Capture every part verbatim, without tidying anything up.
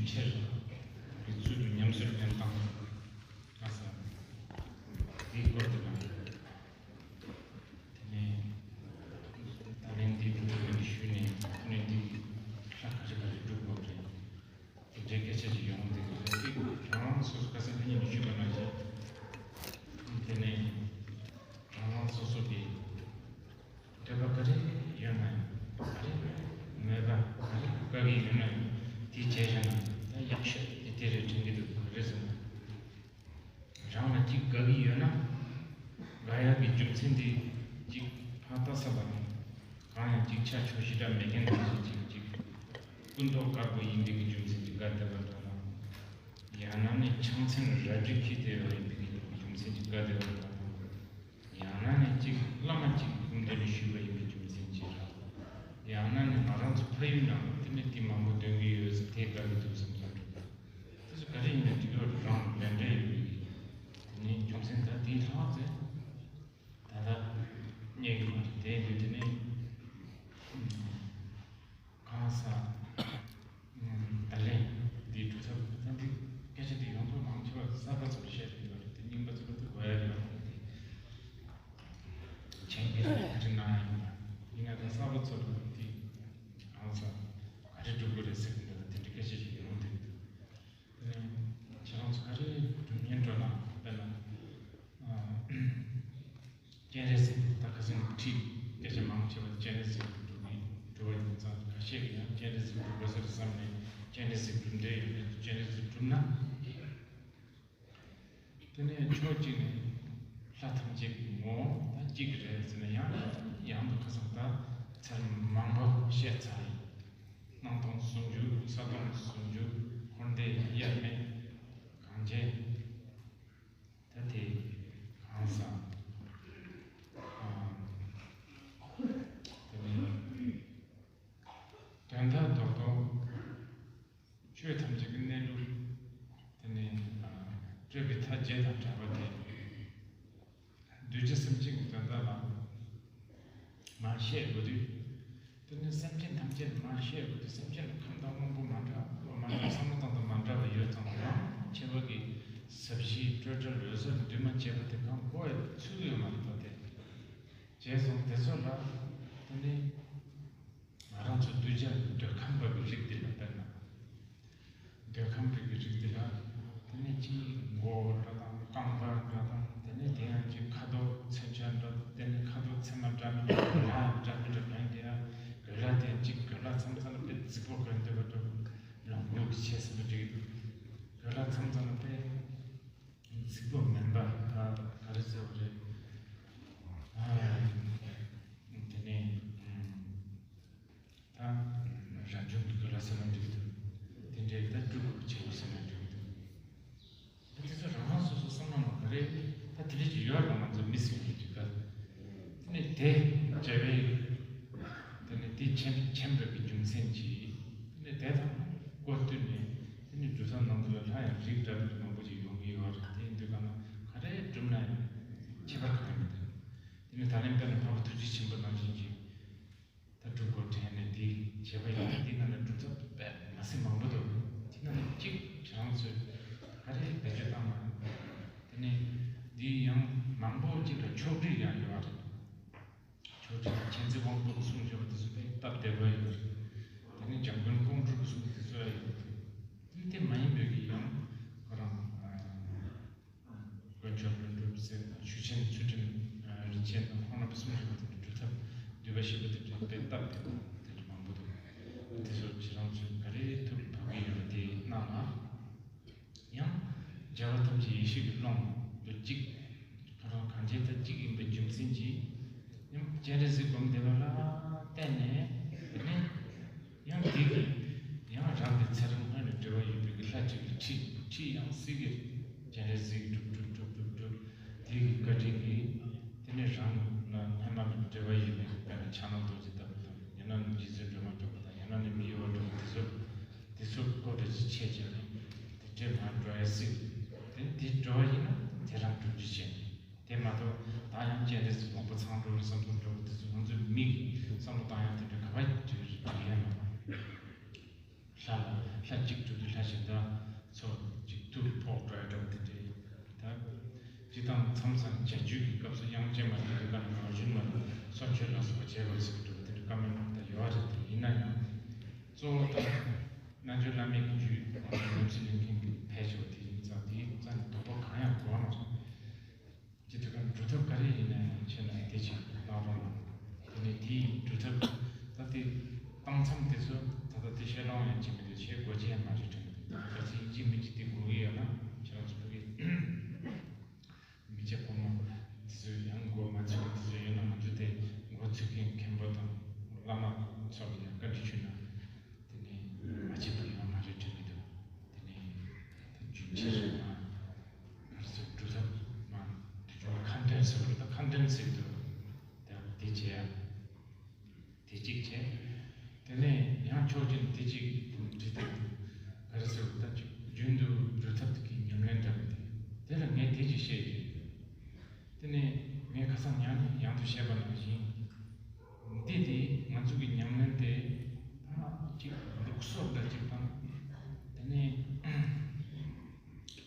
ཆེར་གྱི་ཚུལ་དུ་ཉམས་སུ་ལེན་སྟངས་ལ་ས་འདིའི་སྐོར་དུ་ན། དེ་ནས་ད་ལན་འདི་སྒྲུབ་དགོས་པའི་ཞུས་ནས་དེ་ནས་འདི་ལྷ་ག་རེ་ག་རེ་སྒྲུབ་དགོས་རེད། དེ་འདྲའི་སྐད་ཆ་ཅིག་ཡོང་འདུག་དེ་རང་སོ་སོ་ཁ་སང་ཁ་ཉིན་ནས་ཞུས་པ་ནང་བཞིན་དེ་ནས་རང་རང་སོ་སོ་གི་འདོད་པ་ག་རེ་ཡོད་ན་ཡང་། ག་རེ་མོས་པ་ག་རེ་དགའ་གི་ཡོད་ན་ཡང་། དེ་བྱས་བཞག་ན་ད་ཡག་ཤོས་དེ་དེ་རེད་དྲན་གྱི་འདུག་རེད་ཟེར་ན། རང་ལ་གཅིག་དགའ་གི་ཡོད་ན། དགའ་ཡག་གི་རྒྱུ་མཚན་དེ་གཅིག་ཕར་ལྟ་ས་ལ་ནི། གང་ཡང་གཅིག་ཆ་ཆོག་ཞེ་དྲག་མེད་མཁན་དེ་ཚོ་གཅིག་གཅིག་ཀུན་རྟོག་དཀར་པོ་ཡིན་པའི་གི་རྒྱུ་མཚན་གྱིས་དགའ་བསྡད་པ་འདྲ་ལ། ཡང་ན་ནི་ཕྱག་མཚན་རལ་གྲི་འཁྱེར་བསྡད་པ་ཡིན་པའི་གི་རྒྱུ་མཚན་གྱིས་དགའ་བསྡད་པ་འདྲ་ལ། ཡང་ན་ནི་གཅིག་བླ་མ་གཅིག་གི་སྐུ་མདུན་ནས་ཞུས་པ་ཡིན་པའི་རྒྱུ་མཚན་གྱིས་ར། ཡང་ན་ནི་ང་རང་ཚོ་ཕ་ཡུལ་ནང་དེ་ནས་དེ་མང་པོ་འདོན་གྱི་ཡོད་ཟེར་དེ་དགའ་གི་འདུག་བསམ་བསམ་འདུག་དེ་ཚོ་ག་རེ་ཡིན་ན་འགྲིག་ཡོད་རང་ལས་འབྲས་ཡོད་པའི་གི་དེ་ནས་རྒྱུ་མཚན་ད་དེའི་ལྷག་ཚེ་ད་ལྟ་རྙེད་གི་མ་རེད། དེ་ཡིན་དུས་དེ་ནས་གང་ཟག་ད་ལན་འདི་སྒྲུབ་ཐབས་ད་འདི་སྐད་ཆ་འདི་ཡོངས་རྫོགས་མང་ཆེ་བ་གསར་པ་ཚོར་བཤད་ཡོད་རེད། དེ་རྙིང་པ་ཚོ་ལ་དེ་གོ་ཡ་རེད། དེ་མཆན་འདི་རེད་ན་ཡིན་ན་ཡིན་ན་ད་གསར་པ་ཚོ་ལ་འདི་གང་ཟག་ག་རེ་སྒྲུབ་དགོས་རེད་ཟེར་གི་འདུག་དེ་འདྲའི་སྐད་ཆ་ཞིག་ཡོང་དེ་འདུག་ཁྱེད་རང་ཚོ་ག་རེ་སྒྲུབ་སྙིང་འདོད་ན་དཔེར་ན། སྤྱན་རས་གཟིགས་ད་ཁ་སང་ཁྲིད་སྐད་ཆ་མང་ཆེ་བ་སྤྱན་རས་གཟིགས་སྒྲུབ་ནས་སྒྲུབ་པ་ཡིན་ཙང་། ཁ་ཤས་ཀྱིས་ཡང་སྤྱན་རས་གཟིགས་སྒྲུབ་དགོས་ས་རེད་བསམ་ནས་སྤྱན་རས་གཟིགས་སྒྲུབ་འདོད་ཡོད་མཁན་ཚོ་སྤྱན་རས་གཟིགས་སྒྲུབ་ན། དེ་ནས་ཕྱོགས་གཅིག་ནས་ལྷ་ཐམས་ཅད་ཀྱི་ངོ་བོ་ད་གཅིག་རེད་ཟེར་ན་ཡང་ཡང་དུ་ཁ་སང་ད་ཚར་མང་པོ་བཤད་ཚར་ཡིན། སྣང་སྟོང་ཟུང་འཇུག་ས་སྟོང་ཟུང་འཇུག་འཁོར་འདས་དབྱེར་མེད་གང་བྱས། ད་དེ་གང་ཟག་དེ་ནས་དོན་དག་རྡོག་རྡོག་ཆོས་ཐམས་ཅད་ཀྱི་གནས་ལུགས་དེ་ནས་སྤྲོས་པའི་མཐའ་བརྒྱད་དང་བྲལ་བ་དེ་གདུལ་བྱ་སེམས་ཅན་གྱི་དོན་དག་ལ་མར་བཤད་དགོས་དུས། དེ་ནི་སེམས་ཅན་ཐམས་ཅད་མ་ཤེས་དགོས་དུས་སེམས་ཅན་ལ་ཁམས་དང་དབང་པོ་མ་འདྲ་བ་མ་འདྲ་བསམ་བློ་བཏང་དང་མ་འདྲ་བ་ཡོད་ཙང་། ཡང་ཆེ་བ་གི་ཟབ་ཞི་སྤྲོས་བྲལ་འོད་གསལ་འདུས་མ་བྱས་པ་དེ་གང་གོ་ཡ་ཚུལ་ཡོད་མ་རེད་པ། དེ་བྱས་སོང་། དེ་ཚོ་ལ་དེ་ནི་ང་རང་ཚོ་གདུལ་བྱ་འདོད་ཁམས་པ་གི་རིགས་དེ་ལ་དཔེར་ན། འདོད་ཁམས་པའི་གི་རིགས་དེ་ལ་དེ་ནས་གཅིག་མགོ་བོ་འདྲ་དང་རྐང་པ་འདྲ་དང་། དེ་ནས་དེ་ཡང་གཅིག་ཁ་དོག་མཚོན་ཆ་འདྲ། དེ་ནས་ཁ་དོག་མཚན་མ་འདྲ་མི་འདྲ་གོས་ལ་འདྲ་མི་འདྲ་གང་དེ་ཡང་གོས་ལ་དེ་གཅིག་གོས་ལ་མཚམས་མཚམས་ལ་དཔེ་རྫིག་པོ་གོན་འདོད་པ་འདྲ་པོ་ལོང་ལུག་ཆེ་ཟེར་ན་འགྲིག་གི་འདུག་གོས་ལ་མཚམས་མཚམས་ལ་དཔེ་རྫིག་པོ་མིན་པ་ག་ག་རེ་ཟེར་བ་རེད། ཨ་དེ་ནས་ད་རབ་བྱུང་གི་དགོས་ལ་སེམས་ལ་འགྲིག་འདུག་དེ་འདྲའི་ད་སྤྲུལ་སྐུ་ཆེན་པོ་སེམས་ལ་འགྲིག་འདུག་ད་དེ་ཚོ་རང་རང་སོ་སོ་བསམ་བློ་ནང་ག་རེ་ད་དེ་འདྲ་ཅིག་ཡོད་རེད་པ། ང་ཚོ་མི་སེམས་ཀྱི་འགྲིག་ག་དེ་ནས་དེ་བྱ་བའི་དེ་ནས་དེ་ཆེན་ཆེན་པོའི་རྒྱུ་མཚན་གྱིས་དེ་ནས་དེ་དང་བཀོལ་བསྟུན་ནས་དེ་ནས་སྒྲུབ་ས་ནང་དུ་ལ་ལྷ་ཡང་རིགས་འདྲ་མི་འདྲ་མང་པོ་ཅིག་ཡོང་གི་ཡོད་རེད། དེ་ཡིན་དུས་ག་ན་ག་རེ་བསྒྲུབ་ན་ཡང་ཁྱད་པར་གང་ཡང་མི་འདུག་དེ་ནས་ད་ལན་དཔེར་ན་འཕགས་པ་ཐུགས་རྗེ་ཆེན་པོ་ནང་བཞིན་གྱི། ད་སྒྲུབ་དགོས་དྲན་ནས་འདི་བྱས་པ་ཡིན་ན། འདི་ནང་ལ་སྒྲུབ་ཐབས་དཔེ་མ་སྲིད་མང་པོ་འདུག་དེ་ནང་ལ་གཅིག་ཁྱེད་རང་ཚོས་ག་རེ་བེད་སྤྱོད་བཏང་ན། དེ་ནས་འདི་ཡང་མང་པོ་གཅིག་ལ་ཕྱོགས་སྒྲིག་ཡང་ཡོད་རེད། ཕྱོགས་སྒྲིག་མཁྱེན་བརྩེ་དབང་པོ་གིས་གསུངས་བཞག་པ་དེ་ཚོ་དཔེ་སྟབས་བདེ་པོ་ཡོད་རེད། དེ་ནས་འཇམ་མགོན་ཀོང་སྤྲུལ་གྱིས་གསུངས་པ་དེ་ཚོ་ཡང་ཡོད་རེད། དེ་དེ་མ་ཡིན་པའི་གི་ཡང་ཁོ་རང་། དཀོན་མཆོག་ལྷུན་གྲུབ་ཟེར་དང་ཞུ་ཆེན་ཚུལ་ཁྲིམས་རིན་ཆེན་དང་ཁོང་རྣམ་པ་གསུམ་བཞི་པ་དེ་འདྲ་སྒྲུབ་ཐབས་འདུས་པ་བཞི་པོ་དེ་འདྲ་དཔེ་སྟབས་བདེ་པོ་དེ་འདྲ་མང་པོ་འདུག་དེ་ཚོ་ཁྱེད་རང་ཚོས་ག་རེ་ཐུབ་ཐུབ་ཀྱི་ཡོད་པ་དེ་གནང་ན། ཡང་རྒྱལ་བ་ཐམས་ཅད་ཡེ་ཤེས་ཀྱི་ཀློང་དུ་གཅིག་ཁོ་རང་གང་བྱས་ད་གཅིག་ཡིན་པའི་རྒྱུ་མཚན་གྱིས་ཡང་སྤྱན་རས་གཟིགས་སྒོམ་བསྡད་པ་ལ་བརྟེན་ནས་དེ་ནས། ཡང་དེ་གིས་ཡང་རང་གི་ཚེ་རབས་སྔོན་ནས་འབྲེལ་བ་ཡོད་པའི་གི་ལྷ་གཅིག་གི་ཁྲིད་ཁྲིད་ཡང་སྲིད་ཀྱི་སྤྱན་རས་གཟིགས་སྒྲུབ་སྒྲུབ་སྒྲུབ་སྒྲུབ་སྒྲུབ་དེ་གི་བཀའ་དྲིན་གྱིས་དེ་ནས་རང་ལ་སྔོན་མ་གི་འབྲེལ་བ་ཡོད་པའི་དཔེར་ན་ཕྱག་ན་རྡོ་རྗེ་ལྟ་བུ་དང་། ཡང་ན་ནི་རྗེ་བཙུན་སྒྲོལ་མ་སྒྲོལ་མ་དང་། ཡང་ན་ནི་མི་གཡོ་བ་སྒྲོལ་མ། དེ་ཚོ་དེ་ཚོ་སྐོར་ར་ཅིག་འཆད་བྱས་ནས་དེ་འདྲས་མར་འགྲོ་ཡ་སྲིད། དེ་དེ་འགྲོ་བ་ཡིན་ན་དེ་རང་སྒྲུབ་རྒྱུ་བྱས་ནས། དེ་མ་གཏོགས་ད་ཡང་སྤྱན་རས་གཟིགས་དགོངས་པ་ཚང་འགྲོ་ལ་བསམ་བློ་འགྲོ་བ་དེ་ཚོ་ང་ཚོའི་མི་གི་བསམ་བློ་བཏང་ཡག་དེ་འདྲ་ག་པར་འགྲིག་ཡོད་མ་རེད། ལ་ལྷ་གཅིག་གྲུབ་དུས་ལྷ་གཞན་དག་ཚོ་གཅིག་ཐུག་ཕོག་འགྲོ་ཡ་འདྲ་བོ་དེ་འདྲའི་ད། སྤྱིར་བཏང་མཚམས་མཚམས་བྱ་རྒྱུད་ཀྱི་སྐབས་སུ་དབྱངས་ཅན་མ་རིག་གི་ཀ་ནས་ནོར་བཞིན་མ་རིག་སོ་ཆོས་ལ་སོགས་པ་བྱེད་དགོས་ཟེར་གྱི་འདུག་དེ་འདྲ་བཀའ་མོལ་ད་ཡོད་རེད། དེ་ཡིན་ན་ཡང་གཙོ་བོ་ད་རྣལ་འབྱོར་བླ་མེད་ཀྱི་རྒྱུད་ཉམས་སུ་ལེན་མཁན་གྱི་ཕལ་ཆེ་བ་དེ་ཡིན་ཙང་དེའི་རྩ་ནས་དོགས་པ་གང་ཡང་དགོས་མ་རེད། ཅི་དེ་ག་སྒྲུབ་ཐབས་ག་རེ་ཡིན་ན་ཡང་བྱས་ན་དེ་ཅིག་གནང་རོགས་གནང་། དེ་ནས་དེའི་སྒྲུབ་ཐབས་ད་དེ་བཏང་མཚམས་དེ་ཚོ་ད་ལྟ་དེ་བཤད་ལོང་ཡང་བྱེད་མི་འདུག་བྱེད་དགོས་ཀྱི་ཡང་མ་རེད་དྲན་གྱི་འདུག་ག་ཚོད་ཡིན་གཅིག་མིན་གཅིག་དེ་དགོས་ཀྱི་ཡོད་ན་ཁྱེད་རང་ཚོ་ཕ་གི་མི་སྐྱ་ཕོ་མོ་དེ་ཚོས་ཡང་མགོ་མ་ཚོས་པ་དེ་ཚོ་ཡོད་ན་ང་ཚོ་དེ་མགོ་ཚོས་མཁན་མཁན་པོ་དང་བླ་མ་ཚོ་ལ་ཡང་བཀའ་འདྲི་ཞུས་ན། དེ་ནས་མ་བྱེད་པ་ཡོད་མ་རེད་དྲན་གྱི་འདུག་དེ་ནས་ད་རྒྱུན་ཆད་རེད་མ་ག་རེ་ཟེར་སྒྲུབ་ཐབས་མ་དེ་ཚོ་ཁ་འདོན་ཟེར་བ་རེད། ད་ཁ་འདོན་ཟེར་གྱི་འདུག་དེ་དེ་བྱས་ཡ་དེ་གཅིག་བྱས། དེ་ནས་ཡང་ཕྱོགས་གཅིག་ནས་དེ་གཅིག་འདྲི་ཐུབ་འདུག་ག་རེ་ཟེར་བ་ད་ཅིག་རྒྱུན་དུ་སྒྲུབ་ཐབས་དེ་གི་ཉམས་ལེན་འདྲ་བ་དེ་དེ་ལ་ངས་དེ་གཅིག་བཤད་ཡོད། དེ་ནས་ངས་ཁ་སང་ཡང་ནས་ཡང་དུ་བཤད་པ་ནང་བཞིན། འདི་དེ་ང་ཚོ་གི་ཉམས་ལེན་དེ་ད་ཅིག་ལུགས་སྲོལ་འདྲ་ཅིག་དང་། དེ་ནས་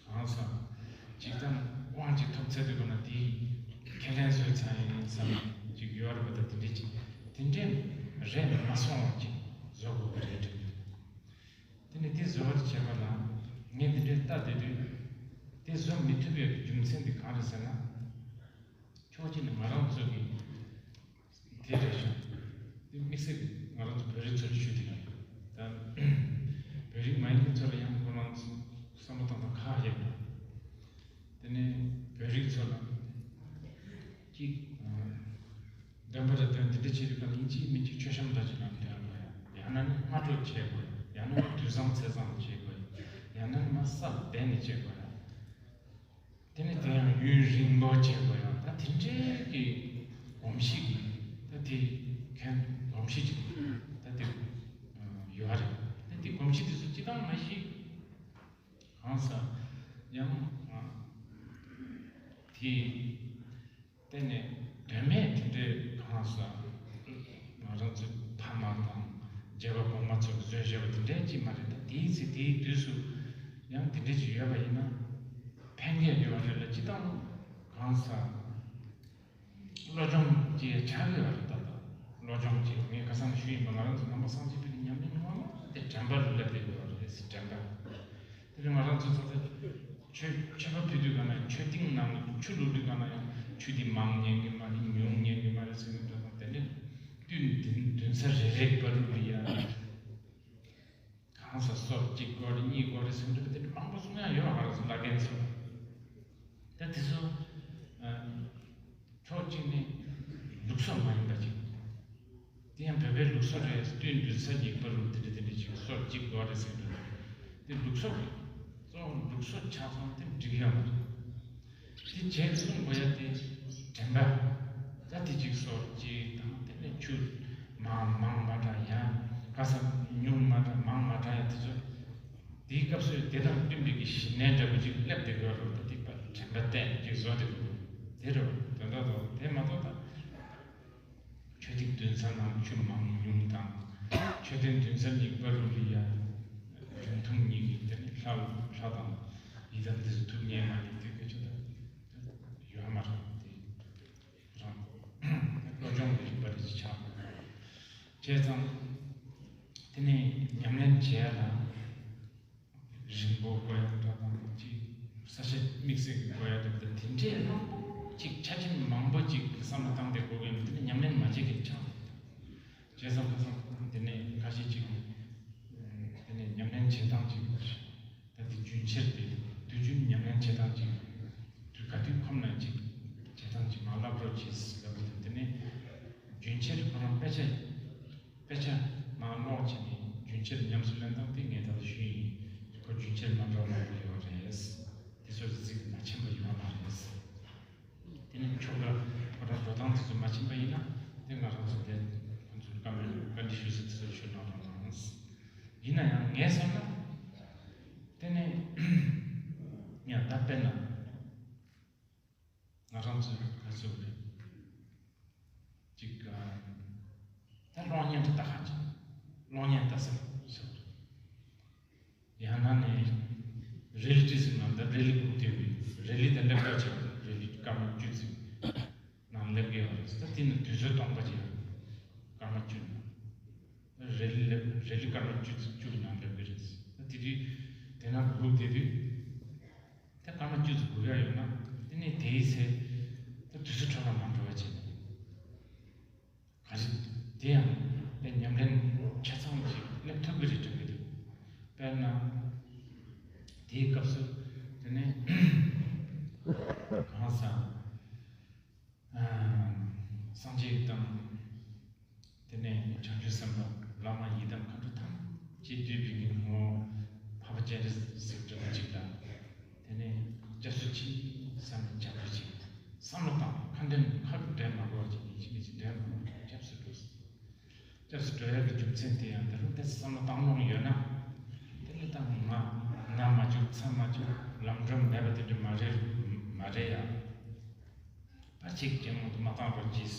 གང་ཟག་ཅིག་དང་དབང་ཅིག་ཐོབ་ཚད་དུ་དགོས་ན་དེ་ཁས་ལེན་བཟོས་ཚར་ཡིན་བསམ་ཅིག་ཡོད་རེད་པ། ད་དེ་འདྲ་ཅིག་དེ་འདྲས་རེད་མ་སོང་བ་ཅིག་བཟོ་དགོས་པ་རེད་དྲན། དེ་ནས་དེ་བཟོ་བར་བྱེད་པ་ལ་ངས་འདི་འདྲའི་ལྟ་བསྡད་དུས་དེ་བཟོ་མི་ཐུབ་པའི་རྒྱུ་མཚན་དེ་གང་རེད་ཟེར་ན། ཕྱོགས་གཅིག་ནས་ང་རང་ཚོ་གི་དེ་རེད་ཤག་དེ་དམིགས་བསལ་གྱི་ང་རང་ཚོ་བོད་རིགས་ཚོ་ལ་ཞུ་དེ་རེད། ད་བོད་རིགས་མ་ཡིན་མཁན་ཚོ་ལ་ཡང་ཁོ་རང་ཚོ་བསམ་བློ་བཏང་སྟངས་ཁག་ཡོད་རེད། དེ་ནས་བོད་རིགས་ཚོ་ལ་གཅིག་འདོན་པ་རེ་འདོན་འདི་འདྲ་བྱེད་དུས་ཀ་ཡིན་གཅིག་མིན་གཅིག་མཆོད་བཤམས་འདྲ་ཅིག་ལ་འདོན་དགོས་ཡ། ཡང་ན་ནི་སྔ་དྲོ་བྱེད་དགོས་ཡ། ཡང་ན་ནི་དུས་བཟང་ཚེས་བཟང་ལ་བྱེད་དགོས་ཡ། ཡང་ན་ནི་མ་ས་ལ་བསྡད་ནས་བྱེད་དགོས་ཡ། དེ་ནས་དེ་ཡང་ཡུན་རིང་པོ་བྱེད་དགོས་ཡ། ད་དེ་འདྲའི་གི་གོམས་གཤིས་ཀྱི་ད་དེ་ཁྱོན་གོམས་གཤིས་ཅིག་ད་དེ་ཡོད་རེད། ད་དེ་གོམས་གཤིས་དེ་ཚོ་སྤྱི་བཏང་མ་གཞི་གང་ཟག་ཡང་དེ། དེ་ནས་དོན་མེད་དེ་འདྲའི་གང་ཟག་ང་རང་ཚོའི་ཕ་མ་དང་རྒྱལ་བ་གོང་མ་ཚོས་བཟོས་བཞག་པ་དེ་འདྲའི་ཅིག་མ་རེད། ད་དེའི་ཚེ་དེའི་དུས་སུ་ཡང་དེ་འདྲའི་ཅིག་ཡོད་པ་ཡིན་ན་ཕན་ཁེ་ཡོད་པ་རེད་ལ། སྤྱི་བཏང་གང་ཟག་བློ་སྦྱོང་ཅིག་ཆགས་ཀྱི་ཡོད་རེད། ད་ལྟ་བློ་སྦྱོང་ཅིག་ངས་ཁ་སང་ཞུས་ཡིན་པ། ང་རང་ཚོ་ནང་པ་སངས་རྒྱས་པའི་ཉམས་ལེན་ངོ་མ་དེ་དྲན་པ་ལ་བསླེབས་བསྡད་ཡོད་རེད། དྲན་པ། དེ་ནས་ང་རང་ཚོ་ཚོ་ཚོ་ཆོས་མཆོད་པ་ཕུལ་དུས་ག་ན་མཆོད་རྟེན་ནང་ཆུ་བླུགས་དུས་ག་ན་ཡང་ཆུ་འདི་མང་ཉན་གི་མ་རེད། ཉུང་ཉན་གི་མ་རེད་ཟེར་གི་འདུག་དེ་ནས་བསྟུན་འདུན་འདུན་ས་རེ་རེ་བར་དུ་ཡ་གང་ཟག་སོར་གཅིག་དགོས་རེད། གཉིས་དགོས་རེད་ཟེར་གི་འདུག་དེ་འདྲ་མང་པོ་གསུང་ཡ་ཡོད། ང་རང་ཚོ་བླ་རྒན་ཚོ་ད་དེ་ཚོ། ཕྱོགས་གཅིག་ནས་ལུགས་སྲོལ་མ་ཡིན་པ་ཅིག་དེ་ཡང་བོད་པའི་ལུགས་སྲོལ་རེད། བསྟུན་འདུན་ས་ཉིད་པ་རུ་དེ་འདྲ་དེ་འདྲ་ཅིག་སོར་གཅིག་དགོས་རེད་ཟེར་འདུག་དེ་ལུགས་སྲོལ་རེད། གཙོ་བོ་ལུགས་སྲོལ་ཆགས་སོང་དེ་འགྲིག་ཡོད་མ་རེད། དེ་བྱས་གསུང་དགོས་ཡ་དེ་དྲན་པ། ད་དེ་གཅིག་སོར་གཅིག་དང་དེ་ནས་ཆུ་མང་མང་མ་དྲག་ཡ། ག་ས་ཉུང་མ་དྲག་མང་མ་དྲག་ཡ་དེ་ཚོ། དེའི་སྐབས་སུ་དེ་དང་བསྟུན་པའི་གི་ཞི་གནས་འདྲ་པོ་ཅིག་སླེབས་བསྡད་དགོས་རེད། ད་དེ་པར་དྲན་པ་བསྟེན་ཅིག་བཟོ་བསྡད་དགོས། དེ་རེད་པ། དོན་དག་ཏུ་དེ་མ་གཏོགས་ད་མཆོད་རྟེན་འདུན་ས་ནང་ཆུ་མང་ཉུང་དང་། མཆོད་རྟེན་འདུན་ས་གཉིས་པ་རུ་ལི་ཡ་རྒྱུན་མཐོང་གཉིས་ཀྱི་དེ་ནི་ལྷ་ལྷ་དང་ཡི་དམ་དེ་ཚོ་ཐུགས་མཉེས་མ་ཡིན་དུས་སྐད་ཆ་ད་ཡོད་མ་རེད། དེ་རང་བློ་སྦྱོང་གི་རིག་པ་རེ་ཆགས་དགོས། བྱས་ཙང་དེ་ནས་ཉམས་ལེན་བྱས་ལ། རིང་པོ་དགོས་ཡ་འདྲ་དང་གཅིག་ས་ཆ་དམིགས་བསལ་གྱི་དགོས་ཡ་འདྲ་དང་དེ་འདྲའི་མང་པོ་གཅིག་ཆ་རྐྱེན་མང་པོ་གཅིག་བསམ་བློ་བཏང་སྟེ་དགོས་ཀྱི་ཡོད་མ་རེད། དེ་ནི་ཉམས་ལེན་མ་བྱེད་མཁན་ཆགས་འདུག་བྱས་ཙང་ཁ་སང་དེ་ནས་ཁ་ཤས་གཅིག་གིས་དེ་ནས་ཉམས་ལེན་བྱེད་སྟངས་གཅིག་ད་དེ་རྒྱུན་ཆད་དེ་དུས་རྒྱུན་ཉམས་ལེན་བྱེད་སྟངས་གཅིག་དུས་ག་དུས་ཁོམ་ན་གཅིག་བྱེད་སྟངས་གཅིག་མ་བསླབ་རོགས་བྱེད་ལབ་དུས་དེ་ནས་རྒྱུན་ཆད་ཁོ་རང་དཔེ་ཆ། དཔེ་ཆ་མར་ཀློག་བྱས་ནས་རྒྱུན་ཆད་ཉམས་སུ་ལེན་སྟངས་དེ་ངས་ད་ལྟ་ཞུས་ཡིན། ཁོ་རྒྱུན་ཆད་མ་འགྲོ་མང་པོ་ཡོད་རེད། དེ་ཚོ་རྩིས་མ་ཕྱིན་པ་ཡོད་མ་རེད། དེ་ནས་ཆོ་ག་ཁོ་རང་འགྲོ་སྟངས་དེ་ཚོ་མ་ཕྱིན་པ་ཡིན་ན་དེ་ང་རང་ཚོ་དེ་ཁོ་ཚོ་བཀའ་མོལ་བཀའ་འདྲི་ཞུ་ས་དེ་ཚོ་ཞུ་གནང་རོགས་གནང་། ཡིན་ན་ཡང་ངས་བསམ་ན་དེ་ནས་ཡང་ད་དཔེར་ན་ང་རང་ཚོ་ག་ཚོད་རེད། ཅིག་ཨ། ད་གློག་བརྙན་དེ་ལྟ་ག་ཅིག་གློག་བརྙན་ལྟ་ས་ཟེར་བ་རེད། ཡང་ན་ནི་རེ་ལི་ཏི་ཟེར་ན་ད་རེ་ལི་སྒུག་བསྡད་པའི་རེ་ལི་དེ་སླེབས་གྲབས་བྱས་པ་རེ་ལི་སྐར་མ་བཅུ་ཙམ་ནང་སླེབས་ཀྱི་ཡོད་རེད། ད་དེ་ནི་དུས་ཚོད་སྟོང་པ་ཅིག་སྐར་མ་བཅུ་ནང་རེ་ལི་སླེབས་རེ་ལི་སྐར་མ་བཅུ་ཙམ་བཅུ་ནང་སླེབས་ཀྱི་རེད། ད་དེ་དུས་དེ་ནང་སྒུག་བསྡད་དུས་ད་སྐར་མ་བཅུ་ཙམ་སྒུག་ཡག་ཡོད་ན་དེ་ནི་དེའི་ཚེ་ད་དུས་ཚོད་འཕྲོ་བརླག་མ་འགྲོ་བ་བྱས་ནས། ག་རེ། དེ་ཡང་དེ་ཉམས་ལེན་ཆ་ཚང་ཅིག་སླེབས་ཐུབ་ཀྱི་རེད་དྲན་གྱི་འདུག་དཔེར་ན། དེའི་སྐབས་སུ་དེ་ནས་གང་ཟག་སངས་རྒྱས་དང་དེ་ནས་བྱང་ཆུབ་སེམས་དཔའ་བླ་མ་ཡི་དམ་མཁའ་འགྲོ་ཐམས་ཅད་འདུས་པའི་གི་ངོ་བོ་འཕགས་པ་སྤྱན་རས་གཟིགས་འདྲ་བ་ཅིག་ལ། དེ་ནས་སྐྱབས་སུ་མཆི་བསམ་ནས་སྐྱབས་འགྲོ་བྱེད། བསམ་བློ་བཏང་ཁ་འདོན་ཁ་འདོན་མ་དགོས་པ་ཅིག་ཡིན་གཅིག་མིན་གཅིག་འདོན་མ་དགོས་པ་སྐྱབས་སུ་འགྲོ། སྐྱབས་སུ་འགྲོ་ཡག་གི་རྒྱུ་མཚན་དེ་ཡང་ད་རུང་དེ་བསམ་བློ་བཏང་མྱོང་ཡོད་ན། དེ་ནི་ད་ང་ན་མ་བཅུག་ཚ་མ་བཅུག་ལམ་འགྲོ་མེད་པ་དེ་འདྲ་མ་རེད་མ་རེད་ཡ། ཕར་ཕྱིན་ཅི་མ་མ་བཏང་རོགས་གྱིས།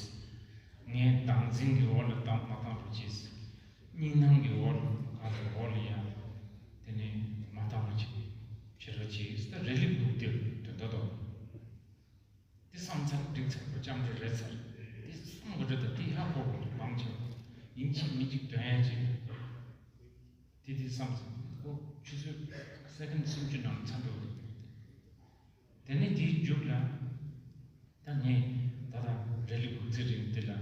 ངའི་བདག་འཛིན་གྱི་འོག་ལ་བཏང་མ་བཏང་རོགས་གྱིས། གཉིས་སྣང་གི་འོག་ལ་གང་དུ་འོག་ལ་ཡང་དེ་ནས་མ་བཏང་རོགས་གྱིས། བྱེད་རོགས་གྱིས་ད་རེ་ལི་སྒུག་སྟེ་དོན་དག་དང་། དེ་བསམ་ཚར་འགྲིག་ཚར་གོ་ལྕམ་དྲ་རེད་ཚར། དེ་བསམ་དགོས་རེད་ད་དེ་ཧ་གོ་དགོས་འདུག་མང་ཆེ་བ་ཡིན་གཅིག་མིན་གཅིག་དོན་ཡ་གཅིག་དེ་དེ་བསམ་ཚར་ཁོ་ཆུ་ཚོད་སེ་ཀན་སུམ་ཅུ་ནང་ཚར་འགྲོ་གི་འདུག་དེ་ནས་དེའི་མཇུག་ལ། ད་ངས་ད་ལྟ་རེ་ལི་སྒུག་ཚེ་རིང་དེ་ལ་ནམ་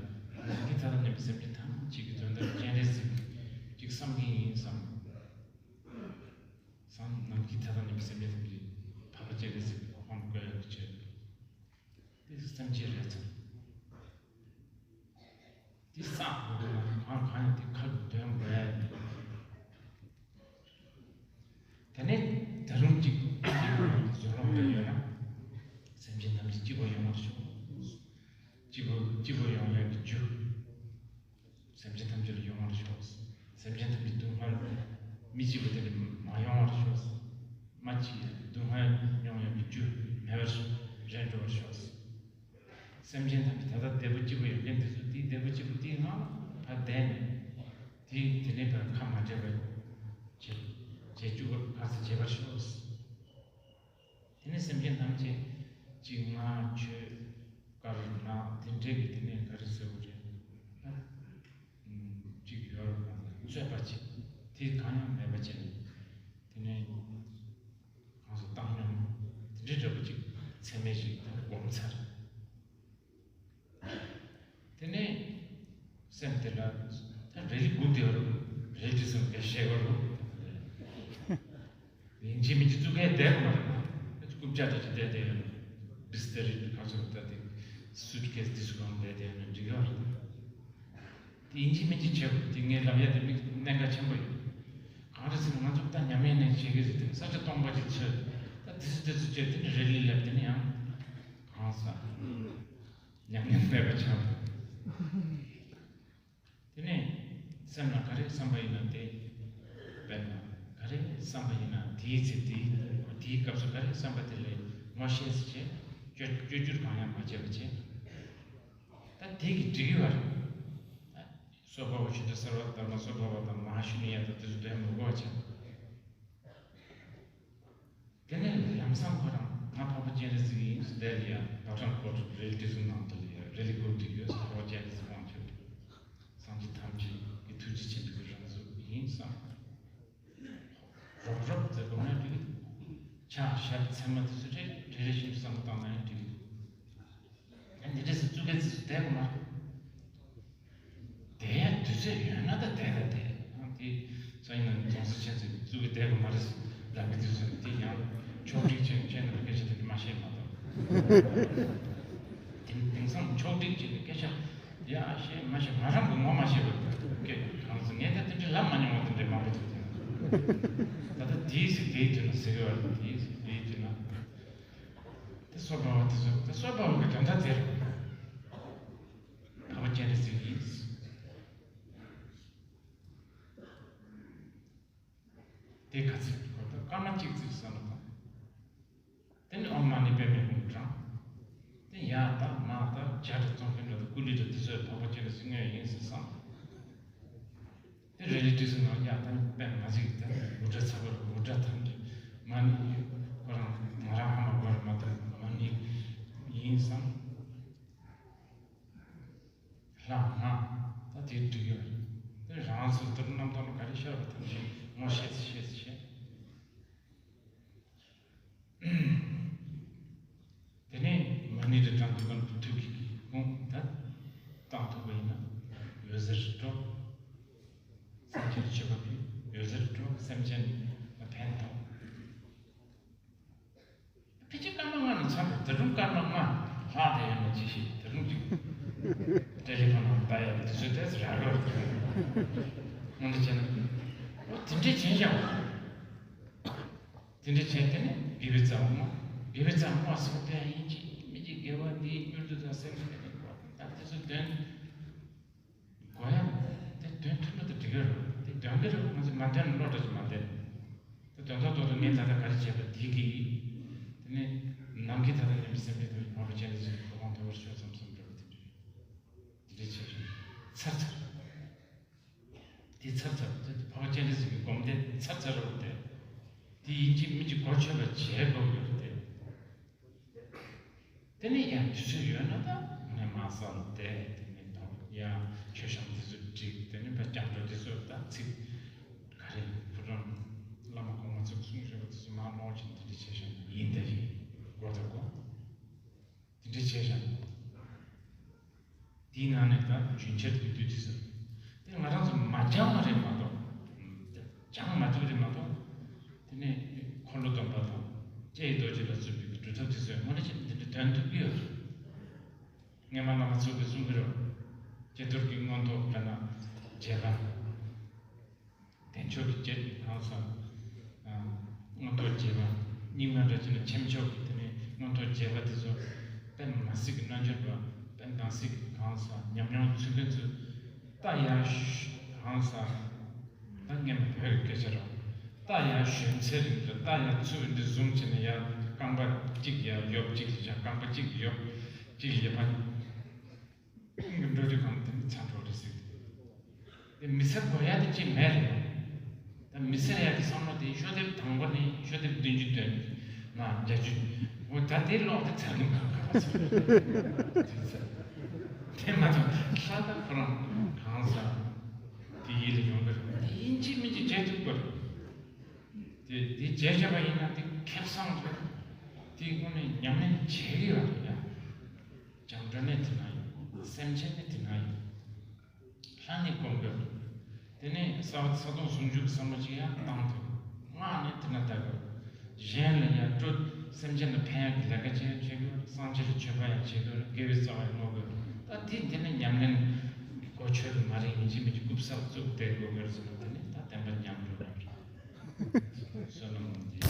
མཁའི་མཐའ་དང་མཉམ་པའི་སེམས་ཅན་ཐམས་ཅད་ཀྱི་དོན་དག་སྤྱན་རས་གཟིགས་ཅིག་བསམ་གྱི་ཡིན་བསམ། བསམ་ནམ་མཁའི་མཐའ་དང་མཉམ་པའི་སེམས་ཅན་ཐམས་ཅད་འཕགས་པ་སྤྱན་རས་གཟིགས་ཀྱི་གོ་འཕང་བཀོད་ཡག་གི་ཆེད་དེ་སེམས་ཅན་རེད་ཚར། དེ་བསམ་དགོས་ན་གང་གང་ཡང་དེ་ཁ་ལ་འདོན་དགོས། དེ་ནས་ད་རུང་གཅིག་བཟོད་སློང་སྤེལ་ཡོད་ན། སེམས་ཅན་ཐམས་ཅད་སྐྱིད་པོ་ཡོང་བར་ཤོག་སྐྱིད་པོ་སྐྱིད་པོ་ཡོང་ཡག་གི་རྒྱུ། སེམས་ཅན་ཐམས་ཅད་ལ་ཡོང་བར་ཤོག་སེམས་ཅན་ཐམས་ཅད་སྡུག་བསྔལ་མི་སྐྱིད་པོ་དེ་ལ་མ་ཡོང་བར་ཤོག་མ་སྐྱིད་ཡག་སྡུག་བསྔལ་མྱོང་ཡག་གི་རྒྱུ་མེད་པར་ཤོག་རན་འགྲོ་བར་ཤོག་སེམས་ཅན་ཐམས་ཅད་ད་ལྟ་བདེ་པོ་སྐྱིད་པོ་ཡོད་མཁན་དེ་ཚོ་དེའི་བདེ་པོ་སྐྱིད་པོ་དེའི་ངང་ལ་ཕར་བསྡད་ནས་དེ་དེ་ནས་ཕར་ཁ་མ་བྲལ་བར་བྱེད་བྱེད་བཅུག་ག་ཚོད་བྱེད་པར་ཤོག་དེ་ནས་སེམས་ཅན་ཐམས་ཅད་ཀྱི་ང་ཆོས་དཀར་ནག་དེ་འདྲས་ཀྱི་དེ་ནས་ག་རེ་ཟེར་དགོས་རེད་ན། ཅིག་ཡོད་རེད་གང་ཟེར་རྩོད་པ་ཅིག་དེ་གང་ཡང་མེད་པ་བྱས་ནས་དེ་ནས་གང་ཟེར་བཏང་སྙོམས་དེ་འདྲས་འདྲ་པོ་ཅིག་ཚད་མེད་ཅིག་དེ་ནས་སྒོམ་ཚར། དེ་ནས་སེམས་དེ་ལ་ད་རེ་ལི་སྒུག་བསྡད་རུང་རེ་ལི་སེམས་དེ་ཤེས་པ་རུང་ཡིན་གཅིག་མིན་གཅིག་བཙུགས་མཁན་བསྡད་དགོས་མ་རེད་ན། རྐུབ་བཀྱག་འདྲ་ཅིག་བསྡད་བསྡད་ཡོད་ན། བི་སི་ཏ་རི་ག་ཚོད་བསྡད་དེ་སུཊ་ཀེ་སི་དེ་ཚོ་གང་བསྡད་བསྡད་ཡོད་ན་འགྲིག་ཡོད་རེད། དེ་ཡིན་གཅིག་མིན་གཅིག་བྱེད་དགོས་དེ་ངས་ལབ་ཡ་དེ་མིག་གནད་འགག་ཆེན་པོ་ཡོད། གང་རེད་ཟེར་ན་ང་ཚོ་ད་ཉམས་ལེན་ནས་བྱེད་ཀྱི་རེད་དེ་ས་ཆ་སྟོང་པ་ཅིག་འཚོལ། ད་དེ་ཚོ་དེ་ཚོ་བྱས་དེ་ནི་རེ་ལི་ལབ་དེ་ནི་ཡང་གང་ཟག་ཉམས་ལེན་མེད་པ་ཆགས་འདུག་དེ་ནས་སེམས་ལ་ག་རེ་བསམ་པ་ཡིན་ན་དེ། དཔེར་ན་ག་རེ་བསམ་པ་ཡིན་ན་དེའི་ཚེ་དེའི་དེའི་སྐབས་སུ་ག་རེ་བསམ་པ་དེ་ལས་ངོ་ཤེས་སུ་བྱས་བཅོས་བཅོས་བསྒྱུར་གང་ཡང་མ་བྱས་པ་བྱས། ད་དེ་གི་འགྲིག་གི་བར། སོ་བྷ་བ་ཤུདྡྷ་སརྦ་དྷརྨ་སོ་བྷ་བ་དང་མ་ཧཱ་ཤུ་ནྱ་ཡ་དང་དེ་ཚོ་དོན་མི་དགོས་པ་བྱས། དེ་ནས་ལམ་སང་ཁོ་རང་ང་འཕགས་པ་སྤྱན་རས་གཟིགས་ཡིན་ཟེར་དེ་ལ་ཡ་བག་གྲང་ཁོ་རེ་ལི་ཊི་ཟུང་ནང་དུ་ལ་ཡ་རེ་ལི་སྒུག་བསྡད་ཡོད་ཟེར་འཕགས་པ་སྤྱན་རས་གཟིགས་དབང་ཕྱུག་སངས་རྒྱས་ཐམས་ཅད་ཀྱི་ཐུགས་རྗེ་ཆེན་པོའི་རང་གཟུགས་ཡིན་བསམ། རོབ་རོབ་ཟེར་དགོས་ན་འགྲིག་གི་འདུག་ཕྱག་ཞབས་མཚན་མ་དེ་ཚོ་རེ་རེ་རེ་བཞིན་བསམ་བློ་བཏང་ན་ཡང་འགྲིག་གི་འདུག་ཨ་འདི་འདྲ་ཟེར་བཙུགས་མཁན་ཚོ་བསྡད་དགོས་མ་རེད། བསྡད་ཡ་དུས་ཚོད་ཡོད་ན་ད་བསྡད་ད་བསྡད། ཨ་དེ་ས་ཡིན་ན་རྫོང་སར་ཆེན་ཚོས་བཙུགས་ཀྱི་བསྡད་དགོས་མ་རེད་ཟེར་ལབ་ཀྱི་དུས་ཚོད་དེ་ཡང་ཕྱོགས་སྒྲིག་ཆེན་ཆེན་ནང་སྐད་ཆ་དེ་འདྲ་མ་བཤད་མ་གཏོགས། དེང་དེང་སང་ཕྱོགས་སྒྲིག་བྱས་ནས་སྐད་ཆ་ཡ་བཤད་མ་བཤད་ང་རང་གི་ངོ་མ་ཤེས་པ་སྐད་གང་ཟེར་ངས་ད་དེ་འདྲ་ལབ་མ་མྱོང་བ་དེ་འདྲ་མང་པོ་འདུག་ད་ལྟ་དེའི་ཟེར་དེའི་དུས་ན་ཟེར་གི་བ་རེད། དེའི་ཟེར་དེའི་དུས་ན། དེ་སོ་པ་བ་དེ་ཚོ་དེ་སོ་པ་བ་གི་དོན་དག་དེ་རེད། འཕགས་པ་སྤྱན་རས་གཟིགས་ཡིན། དེ་ག་ཚོད་ཁོ་ད་སྐར་མ་གཅིག་ཙམ་བསམ་བློ་བཏང་། དེ་ནས་ཨོཾ་མ་ཎི་པདྨེ་ཧཱུྃ་བགྲང་། དེ་ཡ་ད་མ་ད་བྱ་འདྲ་བཙོང་མཁན་འདྲ་ད་ཀུ་ལི་འདྲ་དེ་ཚོས་འཕགས་པ་སྤྱན་རས་གཟིགས་དངོས་ཡིན་ཟེར་བསམ། དེ་རེ་ དུས་སུ་ང་ཡག་ཐང་དཔེ་མ་ཞིག་ད་འུར་སྒྲ་ཚ་བར་འུར་སྒྲ་ཐང་གི་མ་ཎི་ཁོ་རང་ང་རང་ཧ་མ་གོ་ར་མ་ཐོན་མ་ཎི་ཡིན་བསམ། ལྷ་ང་ད་དེ་འགྲིག་ཡོད་རེད། དེ་རང་ཚོ་དུར་རྣམ་ཐར་ལ་ག་རེ་ཤར་བ་ཐམས་ཅད་ངོ་ཤེས་ཤེས་ཤེས། དེ་ནས་མ་ཎི་དང་དྲང་དུ་གང་དུ་ཐུག་གི་ཁོང་ད་བཏང་ཐུབ་པ་ཡིན་ན་འོད་ཟེར་འགྲོ། སེམས་ཅན་ཆོས་པ་གི་འོད་ཟེར་འགྲོ་སེམས་ཅན་ལ་ཕན་ཐོགས། ཕལ་ཆེར་སྐར་མ་ལྔ་ནས་ཚར་འགྲོ། ད་རུང་སྐར་མ་ལྔ་ལྷག་དེ་ཡོད་ན་ཅི་ཞིག་ད་རུང་ཅིག་ཏེ་ལི་ཕོན་ནང་ལྟ་ཡག་དེ་ཚོ་དེ་རག་རོགས་དེ་འོ་འདི་བྱས་ན་འོ་དེ་འདྲས་བྱས་བཞག་པ། དེ་འདྲ་བྱས་ཏེ་ནི་དགེ་བའི་རྩ་བ་སྨོ། དགེ་བའི་རྩ་བ་སྨོ་ཟེར་བ་དེ་ཡིན་གཅིག་མིན་གཅིག་དགེ་བ་འདིའི་མྱུར་དུ་དང་སེམས་ཀྱི་ནི་གོ་ད་དེ་ཚོ་དོན་གོ་ཡ་དེ་དོན་མཐུན་པ་དང་འགྲིག་གི་རེད། དེ་དོན་གྱི་རེད། ང་ཚོ་མ་དོན་བློ་འདྲ་ཅིག་མ་བདེ། དེ་དོན་དག་ཐོག་ཏུ་ངས་ད་ལྟ་ག་རེ་བྱས་པ་དེ་གིས་དེ་ནི་ནམ་མཁའི་ད་ལྟ་ཉམས་པའི་སེམས་ཀྱི་དོན་འཕགས་པ་སྤྱན་རས་གཟིགས་ཀྱི་གོ་འཕང་ཐོབ་པར་ཤོག་བསམ་བསམ་འདྲ་བ་དེ་འདྲ་དེ་འདྲ་བྱས་བྱུང་ཚར་ཚར། དེ་ཚར་ཚར་དེ་འཕགས་པ་སྤྱན་རས་གཟིགས་ཀྱི་སྒོམ་བཟླས་ཚར་ཚར་རོ་དེ། དེ་ཡིན་གཅིག་མིན་གཅིག་གོ་ཆོད་པ་བྱེད་དགོས་ཡོད་དེ། དེ་ནས་ཡང་དུས་ཚོད་ཡོད་ན་ད་ངས་མ་བསམ་དེ་དེ་ནས་ཐོག་ཡང་མཆོད་བཤམས་དེ་ཚོ་བསྒྲིགས། དེ་ནས་ཕར་སྐྱབས་འགྲོ་དེ་ཚོ་ད་ཚིག་ག་རེ་ཕུ་རམ་བླ་མ་གོང་མ་ཚོས་གསུངས་བཞག་པ་དེ་ཚོ་མར་ཀློག་བྱས་དེ་འདྲ་བྱས་བཞག་ཡིན་དེ་རེད། གོ་ད་གོ། དེ་འདྲ་བྱས་བཞག་དེའི་ནང་ནས་ད་རྒྱུན་ཆད་དུ་དུས་དེ་ཟེར། དེ་ང་རང་ཚོ་མ་སྦྱངས་པ་རེད་མ་གཏོགས། སྦྱངས་མ་ཐུབ་རེད་མ་གཏོགས། དེ་ནས་འཁོར་ལོ་སྡོམ་པ་དང་ལྕེ་ཡི་རྡོ་རྗེ་ལ་སོགས་པའི་སྒྲུབ་ཐབས་དེ་ཚོས་དངོས་གནས་བྱས་ན་དེ་འདྲ་འདོན་ཐུབ་ཀྱི་ཡོད་རེད། སྔོན་མ་བླ་མ་ཚོ་གིས་གསུང་གི་རེད། ཀྱེ་རྡོར་གྱི་མངོན་རྟོགས་དཔེར་ན་རྗེས་དཔག་བདེ་མཆོག་གི་རྗེས་གང་ཟག་མངོན་རྟོགས་རྗེས་དཔག་རྙིང་མ་འདྲ་བྱས་ན་ཆེ་མཆོག་གི་དེ་ནས་མངོན་རྟོགས་རྗེས་དཔག་དེ་ཚོ་དཔེ་མ་སྲིད་ཀྱི་རྣལ་འབྱོར་པ་དཔེ་མ་སྲིད་ཀྱི་གང་ཟག་ཉམས་མྱོང་ཚུལ་མཁན་ཚོས་ད་ཡར་གང་ཟག་ད་སྔོན་མ་བོད་ཀྱི་སྐད་ཆ་རེད། ད་ཡར་གཞོན་ཚེ་རིང་དུ་ད་ཡར་ཚུར་འདི་བཟུང་བྱས་ནས་ཡར་རྐང་པ་གཅིག་ཡར་གཡོབ་གཅིག་ལ་བཞག་རྐང་པ་གཅིག་གཡོབ་གཅིག་ལ་ཕར། ཀུན་གྱི་འགྲོ་དུས་གང་དེ་ནི་ཚ་འགྲོ་རེད་ཟེར། དེ་མི་ཚེ་འགོར་ཡ་དེ་ཅི་མེད་རེད། ད་མི་ཚེ་ཡ་གི་བསམ་བློ་དེ་ཤོ་དེབ་དང་པོ་ནས་ཤོ་དེབ་བདུན་ཅུ་དོན་ལྔ་བརྒྱད་ཅུ་འོ་ད་དེ་ཀློག་དེ་ཚར་གི་མ་ག་རེ་ཟེར། དེ་མ་ཐུབ་ལྷ་ད་ཁོ་རང་གང་ཟག་དེ་ཡིད་ལ་ཡོང་གི་རེད། དེ་ཡིན་གཅིག་མིན་གཅིག་བྱེད་ཐུབ་དགོས་རེད། དེ་དེ་བྱས་བྱས་པ་ཡིན་ན་དེ་ཁེ་བཟང་རེད། དེ་དངོས་གནས་ཉམས་ལེན་བྱེད་ཀྱི་ཡོད་རེད་ཡ། སྐྱབས་འགྲོ་ནི་དེ་ན་ཡོད། སེམས་ཅན་ནི་དེ་ན་ཡོད། ལྷ་ནི་སྒོམ་དགོས། དེ་ནས་ས་ས་སྟོང་ཟུང་འཇུག་བསམ་བློ་ཅིག་ཡང་བཏང་ཐུབ། སྔགས་ནི་དེ་ན་བཟླ་དགོས། གཞན་ལ་ཡང་སྤྲོ། སེམས་ཅན་ལ་ཕན་ཡག་གི་ལས་ཀ་ཅིག་ཡང་བྱེད་དགོས། སངས་རྒྱས་ལ་མཆོད་པ་ཡང་བྱེད་དགོས། དགེ་བའི་རྩ་བ་ཡང་བསྔོ་དགོས། ད་དེ་དེ་ནི་ཉམས་ལེན་གོ་ཆོད་དུ་མ་རེད། ཡིན་གཅིག་མིན་གཅིག་རྐུབ་ས་ལ་བཙུགས་བསྡད་དགོས་དགོས་ཟེར་ན་དེ་ནི་ད་བདེན་པ་ཉམས་འགྲོ་ནི་རེད། བསོད་ནམས་འདི།